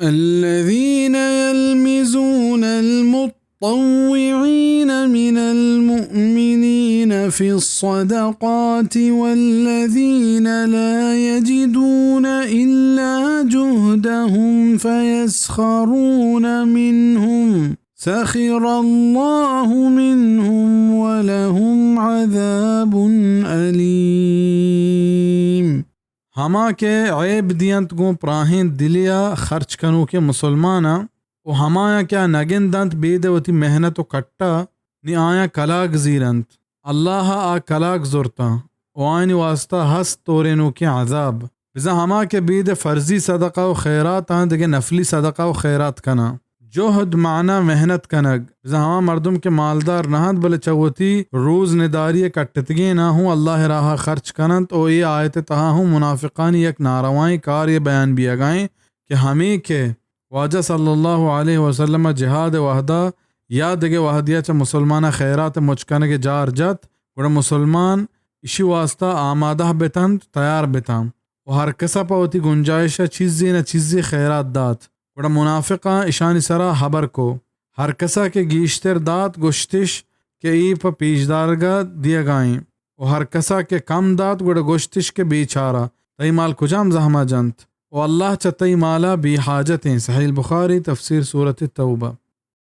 الذين يلمزون المطوعين من المؤمنين في الصدقات والذين لا يجدون إلا جهدهم فيسخرون منهم سخر الله منهم ولهم عذاب أليم۔ ہما کہ عیب دینت گوں پراہیں دلیا خرچ کنوکیں مسلماناں و ہمایاں کہ آ نگندنت بید وتی محنت و کٹا، نی آیاں کلاگ زیرنت۔ اللہ آ کلاگ زرتاں و آیانی واسطہ ہست تورینوکیں عذاب۔ بزاں ہما کہ بید فرضی صدقہ و خیراتاں دگہ نفلی صدقہ و خیرات کناں۔ جہد معنی محنت کنگ۔ بزاں ہما مردم کہ مالدار نہ انت بلے چہ وتی روز نداری ء کٹتگیناں ہوں اللہ ء راہ ء خرچ کن انت و اے آیت ء تہا ہوں منافقانی یک ناروائیں کارے بیان بیئگا انت کہ ہمے کہ واجہ صلی اللہ علیہ وسلم ء جہاد ء وہدا یا دگہ وہدیا چہ مسلماناں خیرات ء مچ کنگ ء جار جت، گڑا مسلمان اشی واسطہ آمادہ بتنت، تیار بتاں و ہر کسا پہ وتی گنجائش ء چیزے نہ چیزے خیرات دات۔ گڑا منافقاں اشانی سرا ہبر کو، ہر کسا کہ گیشتر دات گوشتش کہ اے پہ پیشدارگا دیگا ایں، و ہر کسا کہ کم دات گڑا گوشتش کہ بیچارہ، تئی مال کجام زہما جنت؟ و اللہ چہ تئی مالا بے حاجت ایں۔ صحیح البخاری، تفسیر سورۃ توبہ۔